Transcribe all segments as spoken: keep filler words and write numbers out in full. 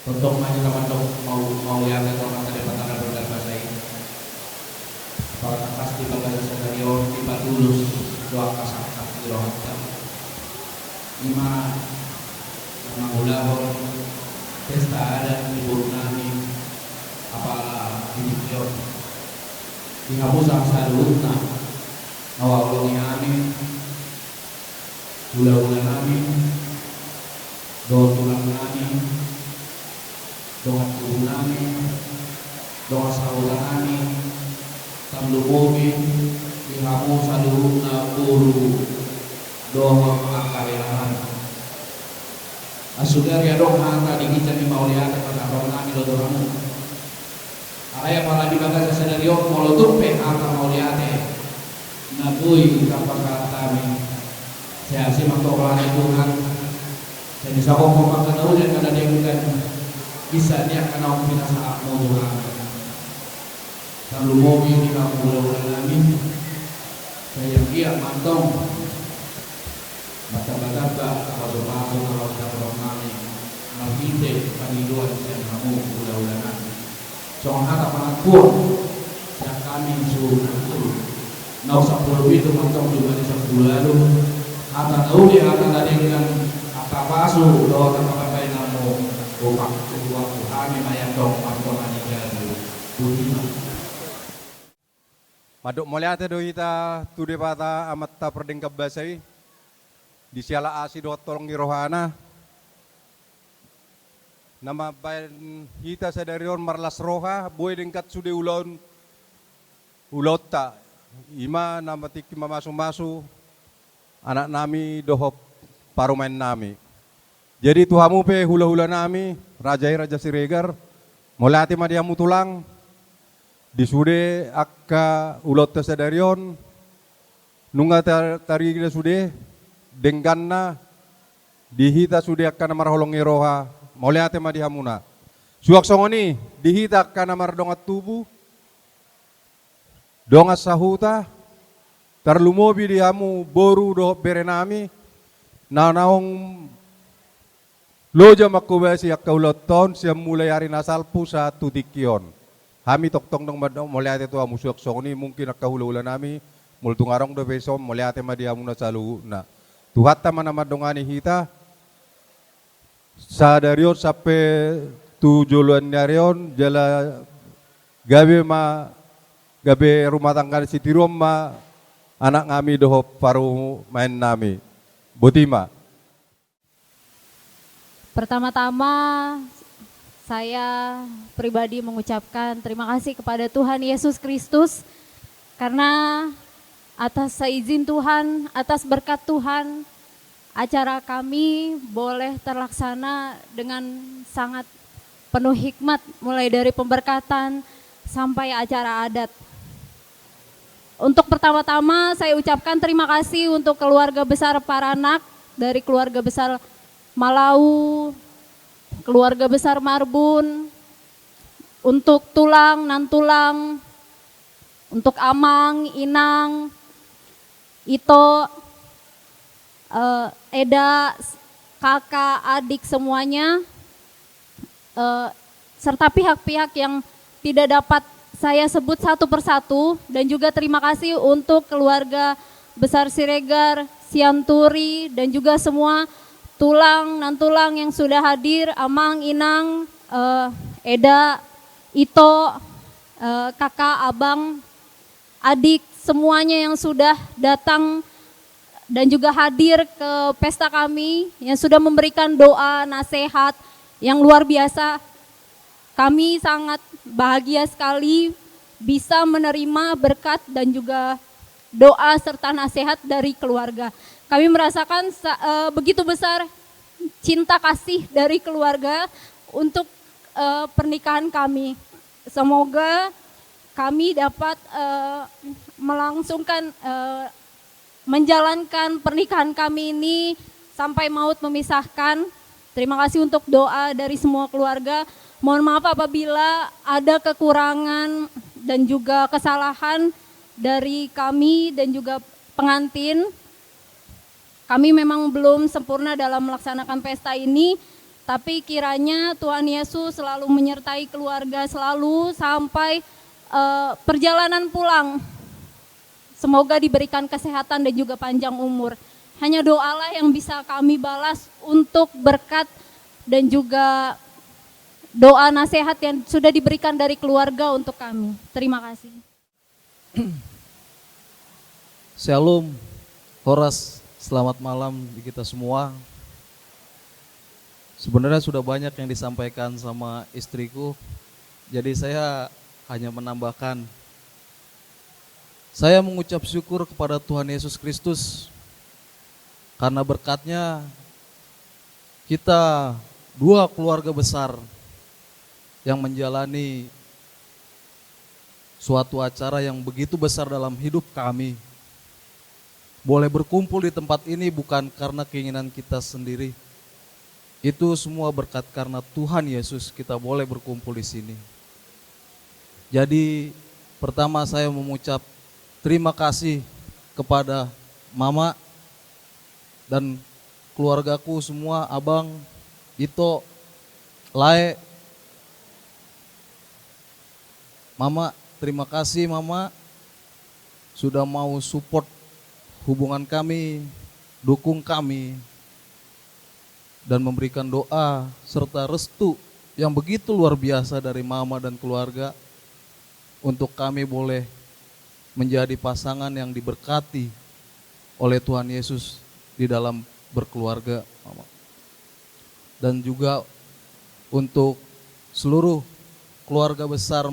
Tongtong ma hita mandok mau, mauliate tu Amanta Debata na mardalan basa i. Apala tangkas di bagasan sadari on dipatulus do angka sangkap di rohanta. Ima na mangulahon pesta adat ni boru nami apala di tingki on. Di hamu saluhutna na huhaholongi hami, hulahula nami, dohot tulang nami, dongan tubu nami, dongan sahuta nami, tarlumobi di hamu saluhutna boru dohot angka hela nami. Sugari adong hata di ginjang ni mauliate patahon nami do tu hamu. Alai apala di bagasan sadari on molo tung pe hata mauliate na boi tarpangkalan hami, sai asi ma tu Tuhan. Sai disahophon ma angka na uli, angka na denggan, bisa di angka naung pinasahatmu tu hami. Tarlumobi di hamu hulahula nami. Sai anggiat ma antong martambatamba pasupasu na laho tangkas nami marhite pangidoan sian hamu hulahula nami. Songon hata pangakuon sian hami suhut na tolu, naung sampulu pitu ma antong jumadi sampulu ualu. Hata na uli, hata na denggan, angka pasu dohot angka pambahenanmu, hupakuhon tu hami ma i antong martonga ni jabu. Boti ma. Mandok mauliate do hita tu Debata Amanta Pardenggan Basa i, di siala asi dohot holong ni rohana, na mambahen hita sadari on marlas roha, boi denggan sude ulaon, ulaonta, ima na tingki mamasumasu anak nami dohot parumaen nami. Jadi tu hamu pe hulahula nami, raja i, Raja Siregar, mauliate ma di hamu tulang, di sude angka ulaonta sadari on, nunga ta-, tarida sude dengganna di hita sude angka na marholong ni roha, mauliate ma di hamuna. Suang songon i di hita angka na mardongan tubu, dongan sahuta, tarlumobi di hamu boru dohot bere nami, na naung loja manghobasi angka ulaonta on sian mulai ari na salpu sahat tu tingki on. Hami tongtong do mandok mauliate tu hamu. Suang songon i mungkin angka hulahula nami, molo tung adong dope dison, mauliate ma di hamuna saluhutna. Tuhanta ma na mandongani hita sadari on sampe tu joloan ni ari on, jala gabe ma, gabe rumah tangga sitiruon ma anak nami dohot parumaen nami. Boti ma. Pertama-tama, saya pribadi mengucapkan terima kasih kepada Tuhan Yesus Kristus, karena atas seizin Tuhan, atas berkat Tuhan, acara kami boleh terlaksana dengan sangat penuh hikmat, mulai dari pemberkatan sampai acara adat. Untuk pertama-tama, saya ucapkan terima kasih untuk keluarga besar Paranak, dari keluarga besar Malau, keluarga besar Marbun, untuk tulang, nantulang, untuk amang, inang, ito, eh, eda, s-, kakak, adik semuanya, eh, serta pihak-pihak yang tidak dapat saya sebut satu persatu, dan juga terima kasih untuk keluarga besar Siregar, Sianturi, dan juga semua tulang, nantulang yang sudah hadir, amang, inang, eh, eda, ito, eh, kakak, abang, adik, semuanya yang sudah datang dan juga hadir ke pesta kami, yang sudah memberikan doa, nasihat yang luar biasa. Kami sangat bahagia sekali bisa menerima berkat dan juga doa serta nasihat dari keluarga. Kami merasakan sa-, eh, begitu besar cinta kasih dari keluarga untuk, eh, pernikahan kami. Semoga kami dapat, eh, melangsungkan, eh, menjalankan pernikahan kami ini sampai maut memisahkan. Terima kasih untuk doa dari semua keluarga. Mohon maaf apabila ada kekurangan dan juga kesalahan dari kami dan juga pengantin. Kami memang belum sempurna dalam melaksanakan pesta ini, Tapi kiranya Tuhan Yesus selalu menyertai keluarga selalu sampai, eh, perjalanan pulang. Semoga diberikan kesehatan dan juga panjang umur. Hanya doalah yang bisa kami balas untuk berkat dan juga doa nasihat yang sudah diberikan dari keluarga untuk kami. Terima kasih. Shalom, horas, selamat malam di kita semua. Sebenarnya sudah banyak yang disampaikan sama istriku, jadi saya hanya menambahkan. Saya mengucap syukur kepada Tuhan Yesus Kristus karena berkat-Nya kita dua keluarga besar yang menjalani suatu acara yang begitu besar dalam hidup kami. Boleh berkumpul di tempat ini bukan karena keinginan kita sendiri. Itu semua berkat karena Tuhan Yesus kita boleh berkumpul di sini. Jadi, pertama saya mengucap terima kasih kepada Mama dan keluargaku semua, Abang, Ito, Lae, Mama, terima kasih Mama sudah mau support hubungan kami, dukung kami, dan memberikan doa serta restu yang begitu luar biasa dari Mama dan keluarga untuk kami boleh menjadi pasangan yang diberkati oleh Tuhan Yesus di dalam berkeluarga, Mama. Dan juga untuk seluruh keluarga besar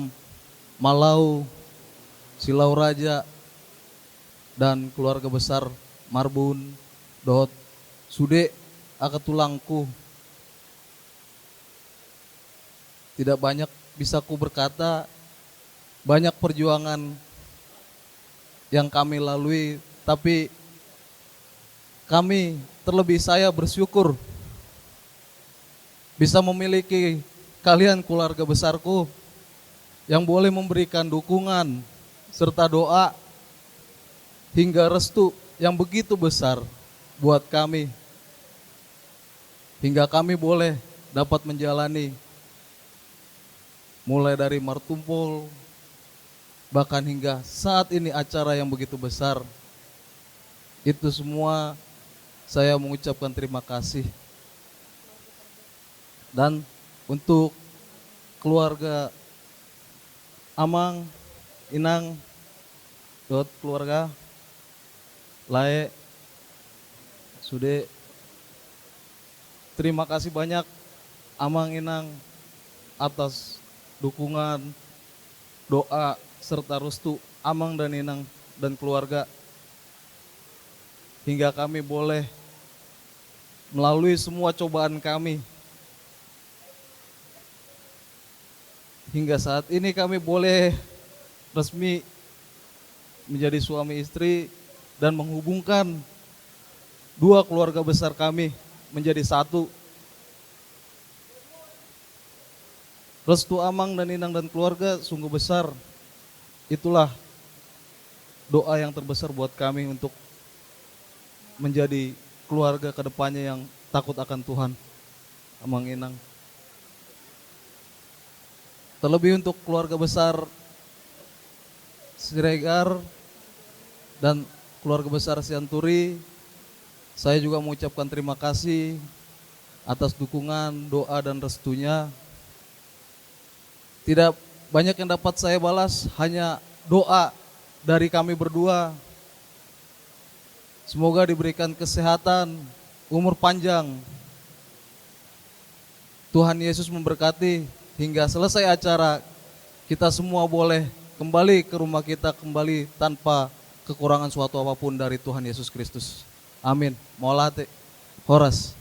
Malau, Silau Raja, dan keluarga besar Marbun, dohot sude angka tulangku. Tidak banyak bisa ku berkata, banyak perjuangan yang kami lalui, tapi kami, terlebih saya, bersyukur bisa memiliki kalian, keluarga besarku, yang boleh memberikan dukungan serta doa hingga restu yang begitu besar buat kami, hingga kami boleh dapat menjalani mulai dari martumpol, bahkan hingga saat ini acara yang begitu besar. Itu semua saya mengucapkan terima kasih. Dan untuk keluarga Amang, Inang, dohot keluarga, Lae, sude, terima kasih banyak Amang, Inang, atas dukungan, doa, serta restu Amang dan Inang dan keluarga, hingga kami boleh melalui semua cobaan kami, hingga saat ini kami boleh resmi menjadi suami istri dan menghubungkan dua keluarga besar kami menjadi satu. Restu Amang dan Inang dan keluarga sungguh besar. Itulah doa yang terbesar buat kami untuk menjadi keluarga ke depannya yang takut akan Tuhan, Amang, Inang. Terlebih untuk keluarga besar Siregar dan keluarga besar Sianturi, saya juga mengucapkan terima kasih atas dukungan, doa, dan restunya. Tidak banyak yang dapat saya balas, hanya doa dari kami berdua. Semoga diberikan kesehatan, umur panjang. Tuhan Yesus memberkati hingga selesai acara, kita semua boleh kembali ke rumah kita kembali tanpa kekurangan suatu apapun dari Tuhan Yesus Kristus. Amin. Mauliate. Horas.